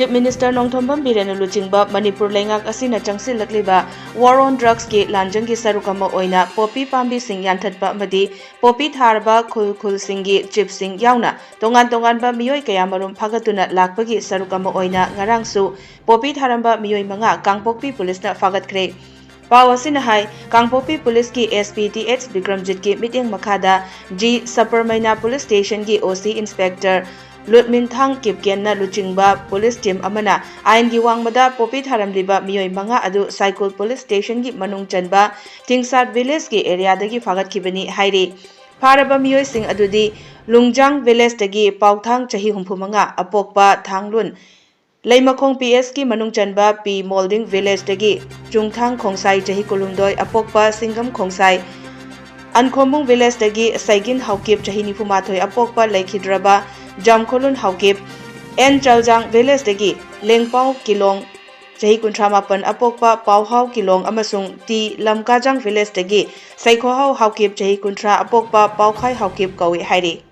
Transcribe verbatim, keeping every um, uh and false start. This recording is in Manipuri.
Chief Minister ꯅꯣꯡꯊꯣꯝꯕꯝ ꯕꯤꯔꯦꯟꯅ ꯂꯨꯆꯤꯡꯕ ꯃꯅꯤꯄꯨꯔ ꯂꯩꯉꯥꯛ ꯑꯁꯤꯅ ꯆꯪꯁꯤꯜꯂꯛꯂꯤꯕ War on Drugsꯀꯤ ꯂꯥꯟꯖꯪꯒꯤ ꯁꯔꯨꯛ ꯑꯃ ꯑꯣꯏꯅ ꯄꯣꯄꯤ ꯄꯥꯝꯕꯤꯁꯤꯡ ꯌꯥꯟꯊꯠꯄ ꯑꯃꯗꯤ ꯄꯣꯄꯤ ꯊꯥꯔꯕ ꯈꯨꯜ ꯈꯨꯜꯁꯤꯡꯒꯤ chiefꯁꯤꯡ ꯌꯥꯎꯅ ꯇꯣꯉꯥꯟ ꯇꯣꯉꯥꯟꯕ ꯃꯤꯑꯣꯏ ꯀꯌꯥꯃꯔꯨꯝ ꯐꯥꯒꯠꯇꯨꯅ ꯂꯥꯛꯄꯒꯤ ꯁꯔꯨꯛ ꯑꯃ ꯑꯣꯏꯅ ꯉꯔꯥꯡꯁꯨ ꯄꯣꯄꯤ ꯊꯥꯔꯝꯕ ꯃꯤꯑꯣꯏ ꯃꯉꯥ ꯀꯥꯡꯄꯣꯛꯄꯤ ꯄꯨꯂꯤꯁꯅ ꯐꯥꯒꯠꯈ꯭ꯔꯦ꯫ ꯄꯥꯎ ꯑꯁꯤꯅ ꯍꯥꯏ, ꯀꯥꯡꯄꯣꯛꯄꯤ ꯄꯨꯂꯤꯁꯀꯤ SP ꯇꯤ ꯑꯦꯆ ꯕꯤꯀ꯭ꯔꯝꯖꯤꯠꯀꯤ ꯃꯤꯠꯌꯦꯡ ꯃꯈꯥꯗ ꯖꯤ ꯁꯄꯔꯃꯩꯅꯥ ꯄꯨꯂꯤꯁ ꯁ꯭ꯇꯦꯁꯟꯒꯤ OC Inspector ꯂꯨꯠꯃꯤꯟꯊꯥꯡ ꯀꯤꯞꯀꯦꯟꯅ ꯂꯨꯆꯤꯡꯕ ꯄꯨꯂꯤꯁ team ꯑꯃꯅ ꯑꯥꯏꯟꯒꯤ ꯋꯥꯡꯃꯗ ꯄꯣꯄꯤ ꯊꯥꯔꯝꯂꯤꯕ ꯃꯤꯑꯣꯏ ꯃꯉꯥ ꯑꯗꯨ ꯁꯥꯏꯀꯨꯜ ꯄꯨꯂꯤꯁ ꯁ꯭ꯇꯦꯁꯟꯒꯤ ꯃꯅꯨꯡ ꯆꯟꯕ ꯊꯤꯡꯁꯥꯠ ꯚꯤꯂꯦꯖꯀꯤ ꯑꯦꯔꯤꯌꯥꯗꯒꯤ ꯐꯥꯒꯠꯈꯤꯕꯅꯤ ꯍꯥꯏꯔꯤ꯫ ꯐꯥꯔꯕ ꯃꯤꯑꯣꯏꯁꯤꯡ ꯑꯗꯨꯗꯤ ꯂꯨꯡꯖꯥꯡ ꯚꯤꯂꯦꯖꯇꯒꯤ ꯄꯥꯎꯊꯥꯡ ꯆꯍꯤ ꯍꯨꯝꯐꯨ ꯃꯉꯥ, ꯑꯄꯣꯛꯄ ꯊꯥꯡꯂꯨꯟ, ꯂꯩꯃꯈꯣꯡ ꯄꯤ ꯑꯦꯁꯀꯤ ꯃꯅꯨꯡ ꯆꯟꯕ ꯄꯤ ꯃꯣꯜꯗꯤꯡ ꯚꯤꯂꯦꯖꯇꯒꯤ ꯆꯨꯡꯊꯥꯡ ꯈꯣꯡꯁꯥꯏ ꯆꯍꯤ ꯀꯨꯟꯍꯨꯝꯗꯣꯏ, ꯑꯄꯣꯛꯄ ꯁꯤꯡꯒꯝ ꯈꯣꯡꯁꯥꯏ, ꯑꯟꯈꯣꯝꯕꯨꯡ ꯚꯤꯂꯦꯖꯇꯒꯤ ꯁꯩꯒꯤꯟ ꯍꯥꯎꯀꯤꯞ ꯆꯍꯤ ꯅꯤꯐꯨ ꯃꯥꯊꯣꯏ, ꯑꯄꯣꯛꯄ ꯂꯩꯈꯤꯗ꯭ꯔꯕ ꯖꯥꯝꯈꯣꯂꯨꯟ ꯍꯥꯎꯀꯤꯞ, ꯑꯦꯟ ꯆꯜꯖꯥꯡ ꯚꯤꯂꯦꯖꯇꯒꯤ ꯂꯦꯡꯄꯥꯎ ꯀꯤꯂꯣꯡ ꯆꯍꯤ ꯀꯨꯟꯊ꯭ꯔꯥ ꯃꯥꯄꯟ, ꯑꯄꯣꯛꯄ ꯄꯥꯎꯍꯥꯎ ꯀꯤꯂꯣꯡ ꯑꯃꯁꯨꯡ ꯇꯤ ꯂꯝꯀꯥꯖꯥꯡ ꯚꯤꯂꯦꯖꯇꯒꯤ ꯁꯩꯈꯣꯍꯥꯎ ꯍꯥꯎꯀꯤꯞ ꯆꯍꯤ ꯀꯨꯟꯊ꯭ꯔꯥ, ꯑꯄꯣꯛꯄ ꯄꯥꯎꯈꯥꯏ ꯍꯥꯎꯀꯤꯞ ꯀꯧꯏ ꯍꯥꯏꯔꯤ꯫